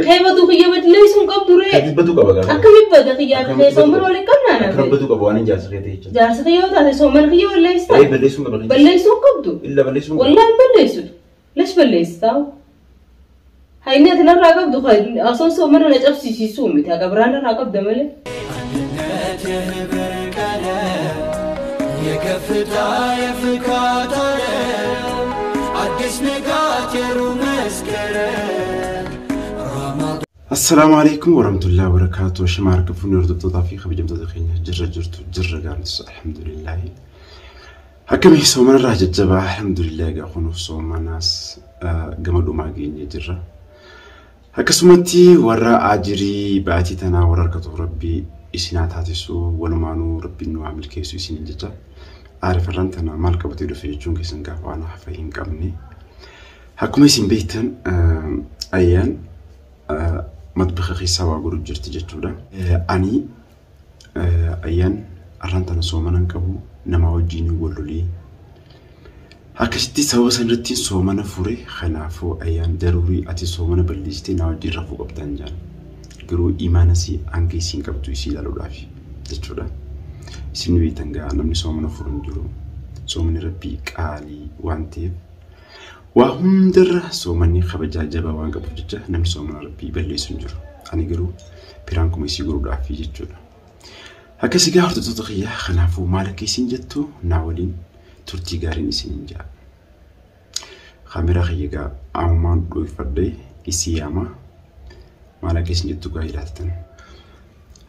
Kee baduu kiyya balleessuu hin qabdu ree. Keetis baduu qaba gaafa. Akkamitti bada kiyyaa fi kee soomana waliin qabnaa Akkana naaf. baduu qaba waan hin jaarsa keetii jechuudha. Jaarsa kiyya yoo taate soomana kiyya balleessita. Ee balleessuu hin qaba. Balleessuu hin qabdu. Illa balleessuu hin qabu. Wallahi hin balleessitu. Lash balleessitaa. Hayni ati narraa qabdu osoon soomana na cabsiisisuu miti. Haqa biraa narraa qabda malee. አንድነት የህብር ቀለም የከፍታ የፍካት ዓለም አዲስ ንጋት የሩብ መስከረም ረመዳን Assalaamu alaikum warahmatullahi wabarakatuh. Shama harka fuunee hordoftootaa fi kabajamtoota keenya jirra jirtu jirra gaariitus alhamdulillahi. Akkami soomanarraa jajjabaa alhamdulillahi egaa kunuuf soomanaas gama dhumaa geenye jirra. Akkasumatti warra ajirii baatii tanaa warra harkatu rabbii isin haa taasisu walumaanuu rabbiin nu haa milkeessu isiniin jecha. Aarifarraan tana maal qabatee dhufe jechuun keessan gaafa waan hafa hin qabne. Akkuma isin beektan ayyaan matbaxa keessaa waa godhu jirti jechuudha. Ani ayyaan arraan tana soomana hin qabu nama wajjin wal lolee akkasitti sababa sanarratti soomana fure kanaafuu ayyaan daruurii ati soomana balleessitee na wajjin rafuu qabdan jaan. Garuu imaana isii hanga isiin qabdu isii ilaaluudhaaf jechuudha. Isin beektan gaa namni soomana furu hin jiru. Soomani rabbii qaalii waan ta'eef waa hundarra soomanni kabajaa jabaa waan qabuuf jecha namni soomana rabbii balleessu hin jiru. Ani garuu piraankuma isii godhuudhaaf jechuudha. Akkas egaa hordoftoota kiyyaa kanaafuu maal akka isin jettu naa waliin turtii gaariin isiniin ja'a. Kaameraa kiyya egaa ammumaan dhoofadhee isii yaama maal akka isin jettu gaa ilaaltan.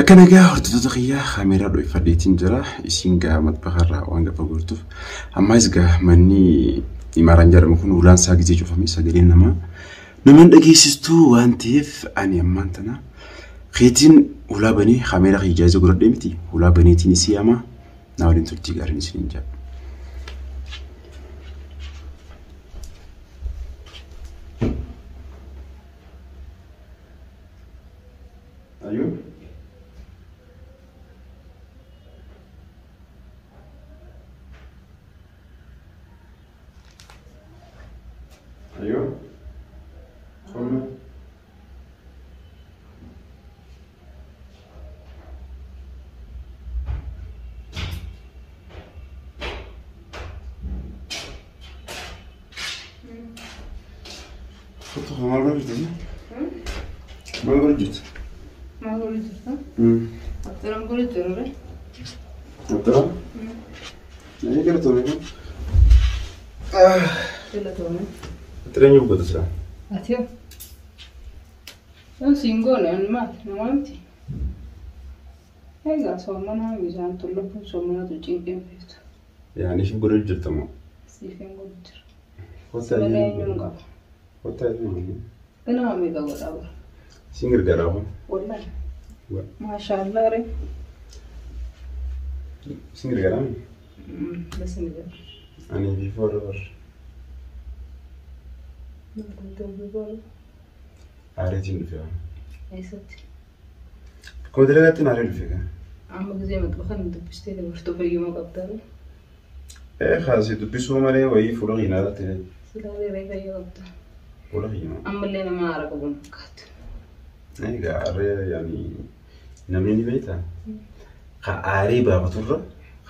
Akka nagaa hordoftoota kiyyaa kaameraa dhoofadheetiin jira. Isiin gaa matbaxa waan gafa goortuuf. Ammas gaa manni imaaraan jedhamu kun ulaan isaa gizee cufame sagaleen namaa naman dhageessistuu waan ta'eef ani ammaan tana keetiin ulaa banee kaameraa kiyya ijaaza godhadhee miti ulaa baneetiin isii yaama naa waliin turtii gaariin isiniin ja'a. Ayyuu. Ayyuu. Qonna. Kottu maal godhu jirti? Maal godhu jirti? Maal godhu jirta? Abdiram godhu jiru ree. Abdiram? Inni galatoome kun. Galatoome. Abdiram yoo godhu jira. Ati yoo. Yoo siin goone ani maali? Namaa miti. Egaa soomanaa bishaan tulluun soomanatu cinqeen feetu. Yaani isheen godhu jirta moo? Siif hin godhu jira. Kottaa Malee eenyuun qaba. Kottaa eenyuun. Ganama meeqa godhaa bara? Siin gargaaraa kun. Wallahi. Maashaallah ree. Siin gargaaraa mi? Bas ni jira. Ani bifoo irra aareetiin dhufe. Eessatti? Akkuma dalagaatti aaree dhufe kan. Amma gisee maxxanfa nu dubbistee dabartuu fayyuma qabdaa ree. Ee kaasii dubbisuu malee wayii fuula kiyya irratti Silaalee ree fayyaa qabda. fuula kiyya. Ammallee nama aara qabu hin fakkaatu. Egaa aaree yaani namni ni beektaa? Ka aaree baafaturra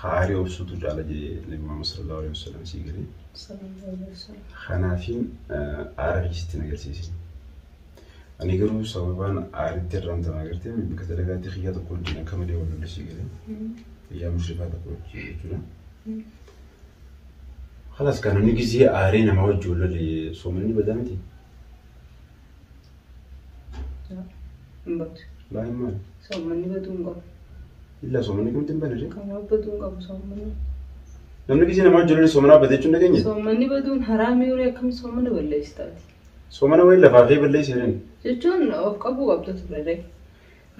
ka aaree obsuutu caala jedhee Nabi Muhammad sallallahu alaihi wasallam sii galee. Sallallahu alaihi wasallam. Kanaafiin aara keessatti hin agarsiisin. Ani garuu sababaan aaritti irraan tana agartee bakka dalagaatti xiyyaa tokko wajjin akka malee wal lolle sii galee. Xiyyaa mushrifaa tokko wajjin jechuudha. Khalaas kan namni gisee aaree nama wajjin wal lolle soomanni badaa miti. Hin badu. Laa hin maali. Soomanni baduu hin qabu. Illaa soomanni kamtu hin banne ree. Kanaaf baduu hin qabu soomanni. Namni gisee nama wajjin lolle soomanaa badee jechuun dhageenye. Soomanni baduun haraamii horii akkam soomana balleessitaati. Soomana wayii lafaa fi balleessee jiran. Jechuun of qabuu qabdu ture ree.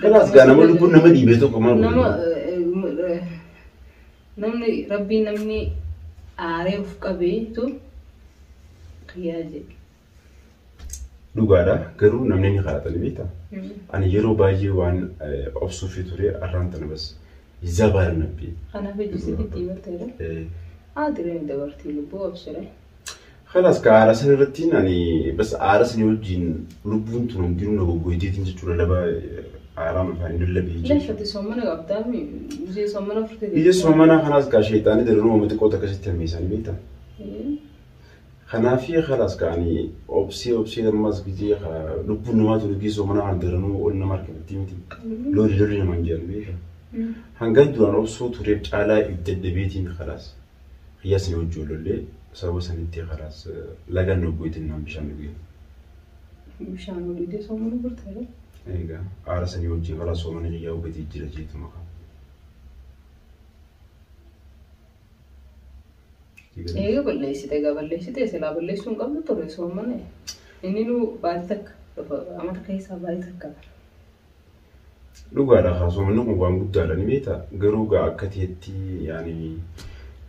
Khalaas gaa nama lubbuun nama dhiibee tokko maal Nama godhu? namni rabbiin namni aaree of qabeetu qiyyaa jedhe. Dhugaadha garuu namni ni kadhata ni beektaa? Ani yeroo baay'ee waan obsuufi ture arraan tana bas zabaara nabbi. Kanaaf ijji sitti himateera. Haa direen dabartii lubbuu obsire. Khalaas ka aara sana irratti ani bas aara sana wajjin lubbuun tun hundinuu na goggoyteetiin jechuudha laba aaraan afaanii lallabee jechuudha. Leesh ati soomana qabdaa gisee soomana furtee. Biyya soomanaa kanaas kaa sheexaanii daranuu uummata xiqqoo akkasitti hammeessanii beektaa? Kanaafii khalaas ka ani obsee obsee ammas gisee lubbuun namaa tun gisee soomanaa kana daranuu ol nama harkifatti miti. Loli loli namaan jedhan beektaa? Hanga duraan obsuu tureef caalaa daddabeetiin khalaas hiyyaasni hojii lollee sababa sanitti khalaas lagaan noggoitiin naan bishaan dhugee. Bishaan olii soomana furtee. Egaa aara sanii wajjin khalaas soomana kiyyaa hubatee jira jeetuma qaba. Eega balleessite egaa balleessite silaa balleessuu hin qabdu ture soomana. Inni nu baalii takka dhufa amata keessaa baalii takka. Dhugaadha haa soomanni kun waan guddaadha ni beektaa garuu gaa akka ta'etti yaani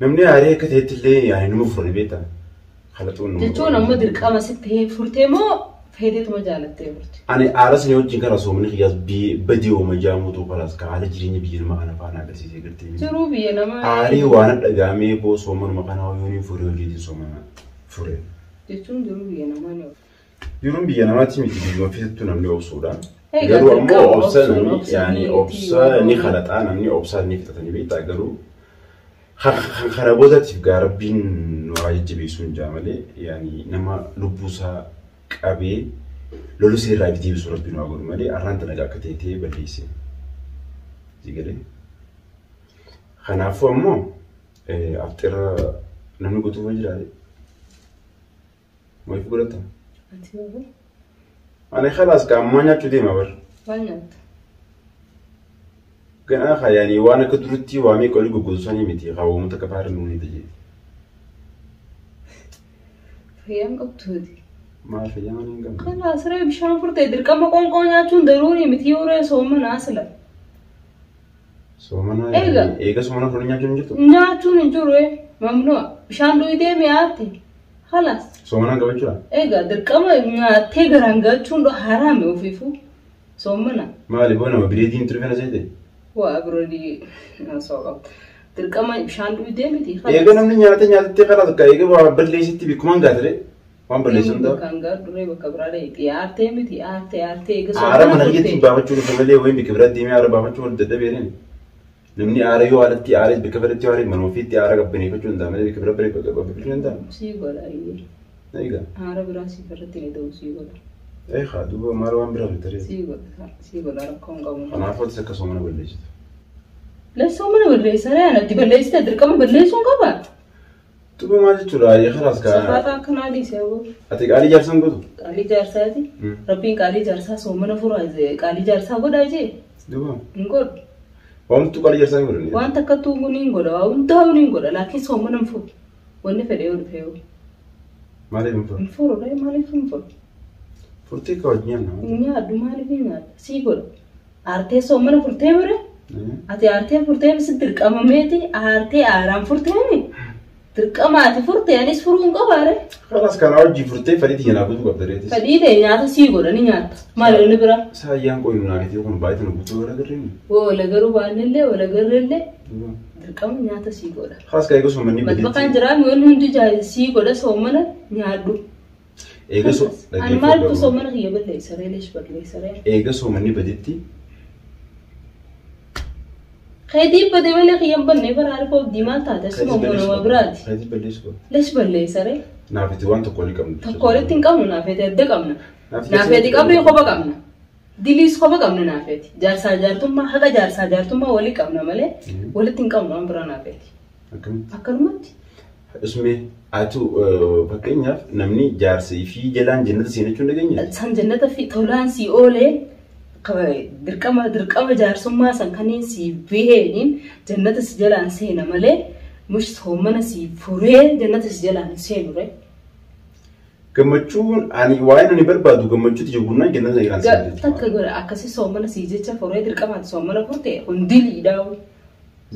namni aaree akka ta'etti illee yaani nama fura ni beektaa kalaxuun nama Jechuun amma dirqama sitti furtee moo feeteetuma jaalattee furte? Ani aara sanii wajjin karaa soomani kiyyaas badii ooma jaamuutu karaas ka haala jireenya biyya namaa kana faana agarsiisee gartee. Jiruu biyya namaa. Aarii waan dhagaamee boo soomanuma kanaa yooniin furee hojiitiin soomana fure. Jechuun jiruu biyya namaa ni Jiruun biyya namaatti miti biyyuma fitattu namni obsuudha. Egaa Garuu ammoo dirqama obsa obsuun namni obsanii yaani miti obsa waan ni ta'eef. kalaxaa namni obsa ni fixatanii beektaa garuu kan kana boodatiif gaa rabbiin nu haa jajjabeessuu hin jaa malee yaani nama lubbuusaa qabee lolu seerraa bitee bisu rabbiin nu haa godhu malee arraan tana akka ta'e ta'ee balleesse. Sigalee. Kanaafuu ammoo afxira namni guutuu jiraate. Maaliif godhata? Ati yoo Ani khalaas ka ammaa nyaachuu deema bar. maal nyaatta? Ganaa haa yaani waan akka durutti waa meeqa olii goggosu sanii miti haa uummata akka faara nuuni tajaajila. Fayyaan qabduuti. Maal fayyaa maal hin qabne? Kanaas ree bishaan furtee dirqama qoonqoo nyaachuun daruuni miti yoo ree soomanaa sila. Soomana Eega. eega soomana fuudhanii nyaachuun hin jirtu? Nyaachuun hin jiru mamnu'a. Bishaan dhugdee mi'aatti. Halas. Soomanaan qabachuudha? Egaa dirqama nyaattee garaan gachuun haraame ofiifuu soomana. Maali boo nama bireediin ture fena seete? Waa biroodii osoo qabdu. Dirqama bishaan dhugdee miti. Eega namni nyaate nyaatetti karaa tokko eega waa balleessitti bikkumaan gaatire waan balleessu hin ta'u. Bakka gaadhuree bakka biraa dheeyxee aartee miti aartee aartee eega Aara mana kiyyatti baafachuu dhufe malee wayin bikka biraa deemee aara baafachuu wal dadhabeereen. Namni aara yoo alatti aaree bikka biratti aaree manuma ofiitti aara qabbaneeffachuu danda'a malee bikka biraa qabbaneeffachuu danda'a. Sii godha iyyee. Eega. Aara biraa sii irratti ni ta'u sii godha. Eegaa duuba maal waan biraa bitaree. Sii godha sii godha rakkoo hin qabu. Kanaafuu atis akka soomana balleessitu. Leessoo mana balleessaa anatti balleessite dirqama balleessuu hin qabaa. Duuba maal jechuudha kalaas kaa. Safaata akkanaa dhiisee hoo. Ati qaalii jaarsan gootu? Qaalii jaarsaati. Rabbiin qaalii jaarsaa soomana furaa qaalii jaarsaa godhaa jee. Duuba. Hin godhu. Waamtu qaalii jaarsaa hin godhani? Waan takka tuungu ni godha waa hundaa'u ni godha laakiin soomana hin furu. Wanni fedhe yoo dhufe yoo. Maaliif hin furu? Hin furu dha maaliif hin furu? Furtee ka wajjin nyaanna. Hin nyaadhu maaliif hin nyaadha? Sii godha. Aartee soomana furtee bire? Ati aartee furtee si dirqamameeti aartee aaraan furteemi? Dirqama ati furtee anis furuu hin qabaare. Kalaas kana hojii furtee fedhii tiyya naa guutuu qabda reetis. Fedhii ta'e nyaata sii godha ni nyaatta. Maali inni biraa? Saayyaan qoynu naa gatii kun baay'ee nu guutuu gara garreeni. Wala garuu baannellee wala garreellee dirqama nyaata sii godha. Kalaas kaa eega soomanni Matbaqaan jiraa mi'oonni hundi sii godha soomana nyaadhu. Eega soo Ani maaltu soomana kiyya balleessa ree leesh balleessa ree. Eega soomanni baditti Keetii badee malee kiyya hin banne bara harka of diimaa taate asuma nama biraati. Keetii balleessu qaba. Leesh balleessa ree. Naafiti waan tokko walii qabnu. Tokko walitti hin qabnu naafeeti adda qabna. Naafeeti qabrii kopha qabna. Diliis kopha qabna naafeeti. Jaarsaa jaartummaa haqa jaarsaa jaartummaa walii qabna malee walitti hin qabnu waan biraa naafeeti. Akkamitti? Akkanumatti. Isme atu fakkeenyaaf namni jaarsii fi jalaan jannata seenachuu hin dhageenye. San jannata fi tolaan si oolee dirqama dirqama jaarsummaa san kaniin si biheeniin jannata si jalaan seena malee mush soomana si furee jannata si jalaan seenu ree. Gammachuun ani waa'ee ani barbaadu gammachuuti jiruunaan jannata jalaan seenu. Takka godha akkasii soomana si jecha furee dirqamaati soomana furte hundi liidhaa'u.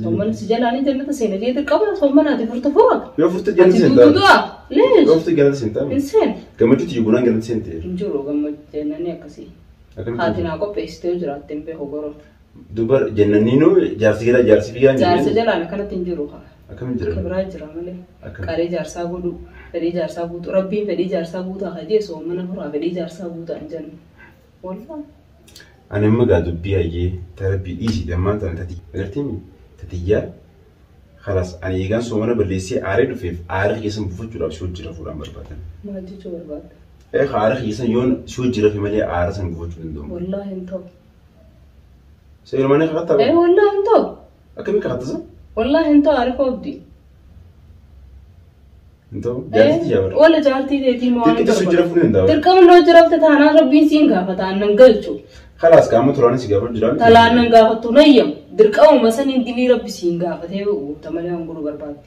Soomana si jalaanii jannata seena jee dirqama soomanaati furte fura. Yoo furte jannata Ati seentaa. duudu'a. Leesh. Yoo furte jannata seentaa. Hin seenu. Gammachuuti jiruunaan jannata seente. Hin jiru gammachuu akkasii. Haati naa qopheessitee jiraatte hin beeku goroo. Dubar jannaniinuu jaarsi jala jaarsi fi Jaarsa jalaan akkanatti hin jiru. Akkamiin jira? Akka biraa jira malee. Akkam? Qaalii jaarsaa godhu. Fedhii jaarsaa guutuu Rabbiin fedhii jaarsaa guutaa hajee soomana furaa fedhii jaarsaa guutaa hin jennu. Wallaahi. Ani amma gaa dubbii hayyee tarabbii dhiisii ammaan tana tati agartee tatiyyaa خلاص ani eegaan soomana balleessee aaree dhufeef aara keessan buufachuudhaaf si hojii rafuudhaan barbaadan. Maal jechuu barbaadda? Ee aara keessan yoon si hojii rafe malee aara san buufachuu danda'u. Wallaahi hin ta'u. Seeruma ni kakattaa? Ee wallaahi hin ta'u. Akkamii kakattasa? Wallaahi hin ta'u arifa obdi. Hin ta'u. Jaartii tiyyaa bara. Wala jaartii teetii moo waan Dirqitti si hojii rafuu ni danda'a. Dirqama na hojii rafte taanaan Rabbiin siin gaafata aannan galchu. خلاص qaama turaanis si gaafachuu jira. Talaan nan gaafattu nayyamu. Dirqamuma saniin dilii Rabbi siin gaafatee guuta malee waan godhuu barbaadde.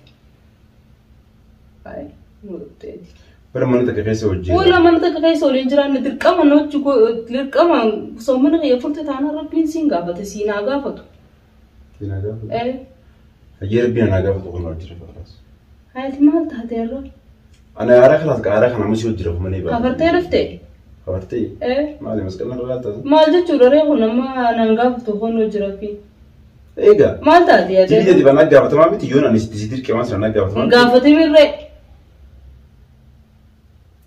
Baay'ee murteeti. Bara mana takka keessa hojii. Wala mana takka keessa waliin jiraanne dirqama na hojii dirqama soomana kiyya furte taanaan Rabbiin siin gaafate siin haa gaafatu. Siin haa gaafatu. Ee. Hayyee Rabbiin haa gaafatu kun hojii rafa خلاص. Haati maal taate irra? Ana aara خلاص aara kana amma si hojii rafu malee ba'a. Kafartee dhufte? Kafartee? Ee. Maali masqalna irraa taata? Maal jechuudha reefu nama nan gaafatu kun hojii rafi. Egaa. Maal taate yaadee? Dilii jadi banaa gaafatamaa miti yoon ani si dirqee sana gaafatamaa. Gaafatee mirree.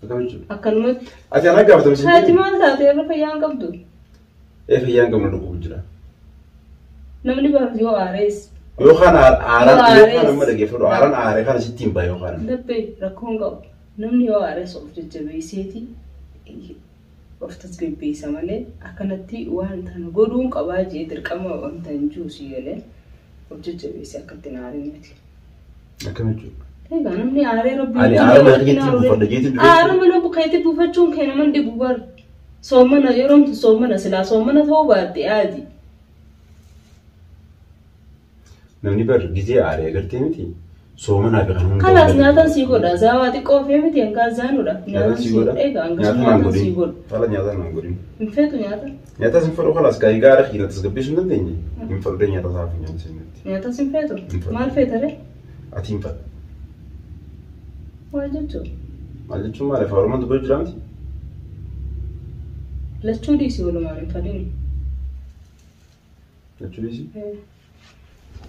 Akkam jechuudha? Akkanumatti. Ati anaa gaafatame si Haati maal taate irra fayyaa hin qabdu? Ee fayyaa hin qabnu dhukkubu jira. Namni baru yoo aarees. Yookaan aaraan yookaan amma dhaggeeffadhu aaraan aaree kana sitti hin bahe yookaan. Laphee rakkoo hin qabu. Namni yoo aarees of jajjabeesseeti of tasgabbeessa malee akkanatti waan tana godhuun qabaa jee dirqama wanta hin jiru si galee of jajjabeesse akka itti hin aarinneeti. Akkam jechuudha? Egaa namni aaree Rabbi Ani aara mana keetti buufadha jeetiin dhufe. Aara mana keetti buufachuun kee nama dhibu bar. Soomana yeroon tun soomana silaa soomana ta'uu baatte aadi. Namni bar gizee aaree agartee miti soomanaa fi kan hunda. Kalaas nyaatan sii godha zaawaa xiqqoo ofee miti hangaa zaanuudha. Nyaatan sii godha. Egaa hanga Nyaata naan nyaatan sii godhin. godhu. Fala nyaata naan godhin. Hin feetu nyaata. Nyaata sin fedhu kalaas gaa egaa aara kiina tasgabbeessuu hin dandeenye. Hin fedhu nyaata isaa fi nyaata seenetti. Nyaata sin feetu. Hin fedhu. Maal feeta ree? Ati hin fedha. Maal jechuun? Maal jechuun maali? Afaan Oromoon dubbachuu jira miti? Lachuu dhiisii walumaan hin fadhini. Lachuu dhiisii?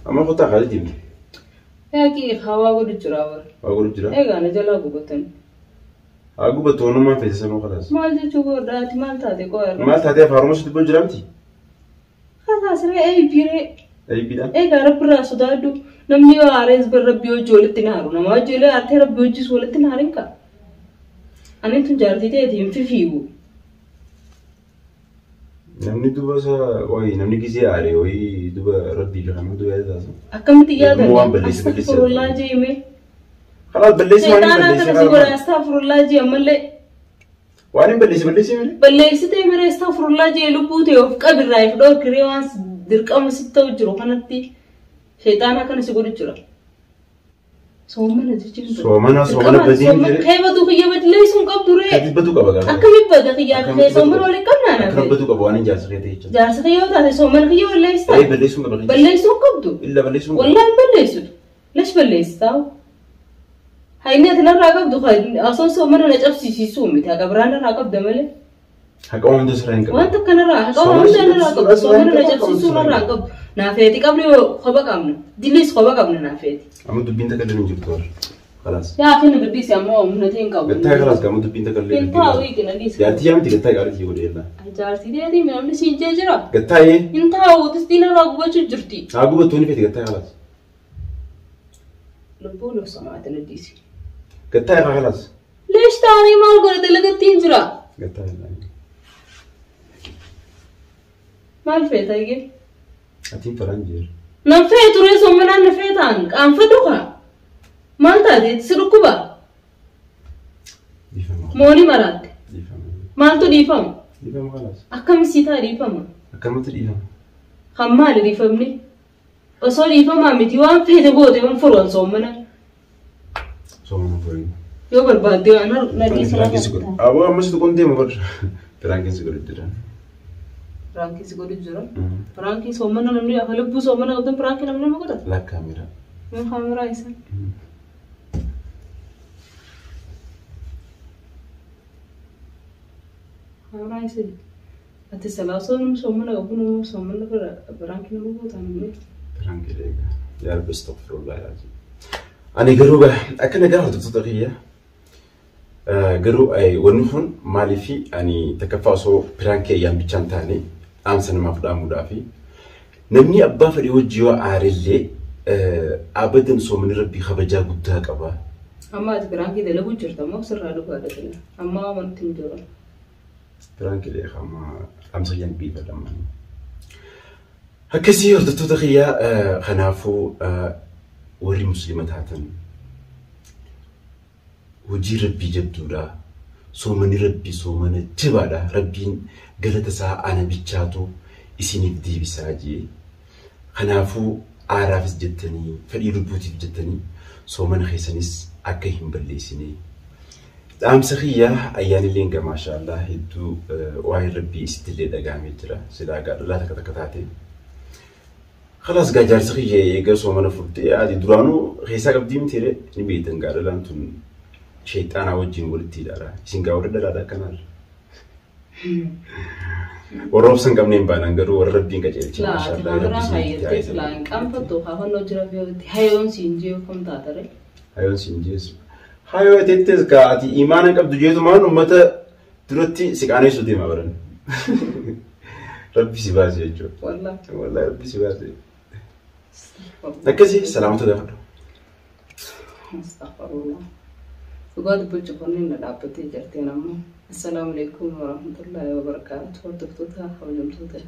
Amma kottaa kaasee deemte. Yaaqii hawaa godhu jira bara. Waa godhu jira? Egaa na jalaa gubatani. Haa gubattu waanummaan feete sanuu kalaas. Maal jechuu godha ati maal taate qo'aa irra? Maal taatee afaan Oromoo si dubbachuu jira miti? Kalaas ree eeybiree. Eeybiidha. Egaa Rabbi irraa sodaadhu. Namni yoo aarees bar Rabbi hojii walitti hin haaru. Nama hojii illee aartee Rabbi hojiis walitti hin haarin kaa. Ani tun jaartii ta'eeti hin fifiigu. Namni duba isa wayi namni gizee aare wayi duba Rabbii fi kan hunda yaada taasisu. Akkamitti Yommuu waan yaadan? balleesse balleesse. Astaghfirullah jee himee. Kalaas balleessi waan hin Shayxaanaa balleesse kana si godha kalaas. astaghfirullah jee ammallee. Waan hin balleesse balleesse mire. Balleessitee mire astaghfirullah jee lubbuu ta'e of qabirraa if dhoorkiree waan dirqama sitti ta'u jiru kanatti shayxaanaa kana si godhu jira. Soomana jechuun. Soomana soomana badii hin jedhe. Keebatu kiyya badillee sun qabdu ree. Kati baduu qaba gaafa. Akkamitti bada kiyyaa fi soomana waliin qabnaa Akkana naaf. baduu qaba waan hin jaarsa keetii jechuudha. Jaarsa kiyya yoo taate soomana kiyya balleessita. Ee balleessuun qaba. Balleessuu hin qabdu. Illa balleessuun qaba. Wallaahi hin balleessitu. Lash balleessitaa. Hayni ati narraa qabdu osoo soomana na cabsiisisuu miti. Haqa biraa narraa qabda malee. Haqa waan hunda sirraa hin qabu. Waan takka narraa haqa waan hunda narraa qabdu. Soomana na cabsiisuu narraa qabdu. Naafeeti qabni kopha qabna. Diliis kopha qabna naafeeti. Amma dubbiin takka illee hin jirtu warra. Kalaas. Yaa fi na gaddisi ammoo humna ta'e hin qabu. Gattaa kalaas qaama dubbiin takka illee. Hin taa'u hiikina dhiisi. Jaartii yaa miti gattaa gaarii godhe illaa. Jaartii ta'eetii namni siin jee jira. Gattaa ee. Hin taa'u tistiin irraa gubachuu jirti. Haa gubattuu ni feeti gattaa kalaas. Lubbuun of samaati na dhiisi. Gattaa irraa kalaas. Leesh taa'anii maal godhe dalagattiin jira. Gattaa irraa. Maal feeta eegee? Atiin faraan jeera. Nan feetu ree sommanaan na feetaan qaanfadhu kaa. Maal taate si dhukkuba? Dhiifama. Mooni maraatte. Dhiifama. Maaltu dhiifama? Dhiifama kalaas. Akkam sii ta'a dhiifama? Akkamatti dhiifama? Kan maali dhiifamni? Osoo dhiifamaa miti waan feete goote waan furuun soommana. Soomana furin. Yoo barbaadde waan na dhiisa Piraankiin si godhu. Aboo ammas tuquun deema bar. Piraankiin si godhu jira. Piraankii si godhu jira. Piraankii soomana namni akka lubbuu soomana qabdan piraankii namni nama godhata. Lakka kaameraa. Mee kaameraa isa? Kaameraa isa. Ati salaa osoo namni soomana qabu nama soomana piraankii nama goota namni. Piraankiin egaa. Yaa Rabbi astaghfirullah alazim. Ani garuu akka nagaa hordoftoota kiyya. Garuu wanni kun maaliif ani takkaffaa osoo piraankii ayyaan bichaan taane dhaamsa namaaf dhaamuudhaafi namni abbaa fedhii hojii yoo aarillee abadan soomani rabbii kabajaa guddaa qaba. Amma ati piraankii dalaguu jirta moo sirraa dhugaadha sila? Amma wanti hin jiru. Piraankii amma dhaamsa kiyyaan dhiifadha. Akkasii hordoftoota kiyyaa kanaafuu warri musliima taatan hojii rabbii jabduudha. Soomani rabbii soomana jabaadha. Rabbiin galata isaa ana bichaatu isiniif deebisaa jee. Kanaafuu aaraafis jettanii fedhii lubbuutiif jettanii soomana keessanis akka hin balleessine. Dhaamsa kiyyaa ayyaanillee egaa maashaallah hedduu waa'ee rabbii isittillee dhagahamee jira. Silaa gaadhalaa takka takka taate. Khalaas gaa jaarsa kiyya eega soomana furtee ati duraanuu keessaa qabdii miti ni beektan gaadhalaan tun sheexaanaa wajjin walitti hidhaadha. Isin gaa warra dhalaadha akkanaadha. Warra obsa hin qabne hin baanan garuu warra rabbiin qajeelche. Laa ati kaameraa fayyadtee silaa hin qaanfattu kaafannoo jira fi hayoon siin jee kam taatare. Hayoon siin jeesu. Hayoo tettees gaa ati imaana qabdu jeetumaan uummata duratti si qaaneessuu deema baran. Rabbi si baase jechuudha. Wallaahi. Wallaahi rabbi si baase. Akkasii salaamata gaafadhu. Astaghfirullah. Dhugaa dubbachuuf onneen na dhaabbattee jirteen ammoo. Assalaamu alaikum warahmatullahi wabarakaatu. Hordoftoota kabajamtoota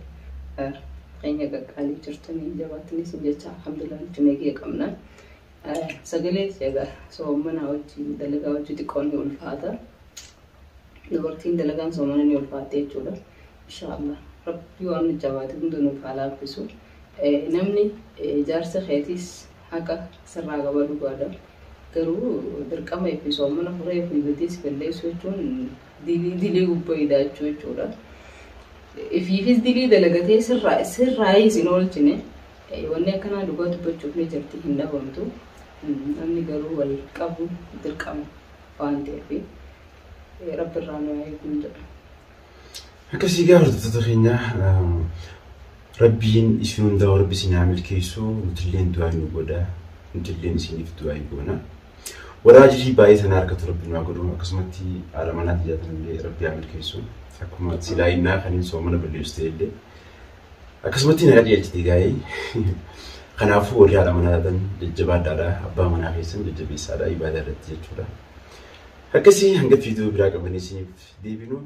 keenya qaqqaalii jirtanii jabaatanis jecha alhamdulillah nuti nagee qabna. Sagalee egaa soomana hojii dalagaa hojii xiqqoo ni ulfaata. Dubartiin dalagaan soomana ni ulfaata jechuudha. Inshaallah rabbi waan nu jabaate hunda nuuf haa laaffisu. Namni jaarsa keetiis haqa sirraa qaba dhugaadha. Garuu dirqama ifi soomana furee fi badiis balleessu jechuun dilii gubbaa hidhaachuu jechuudha. Ifiifis dilii dalagatee sirraayis hin oolchine wanni akkanaa dhugaa dubbachuuf ni jirti hin dhabamtu. Namni garuu wal qabu dirqama waan ta'eef rabbi irraa nu haa eeguun jedha. Akkasii gaa hordoftoota keenya rabbiin isin hundaa rabbi isin haa milkeessu nutilleen du'aa nu godha nutilleen isiniif du'aa goona. Warra ajajii baay'ee sana harkatu rabbi nu haa godhu akkasumatti haadha manaatti jaatanillee rabbi haa milkeessu akkuma silaa innaa kan hin soomana balleessu ta'ellee akkasumatti na qajeelchite gaa'ee. Kanaafuu warri haadha manaa taatan jajjabaadhaadha abbaa manaa keessan jajjabeessaadha ibaadaa irratti jechuudha. Akkasii hanga viidiyoo biraa qabanii isiniif deebinu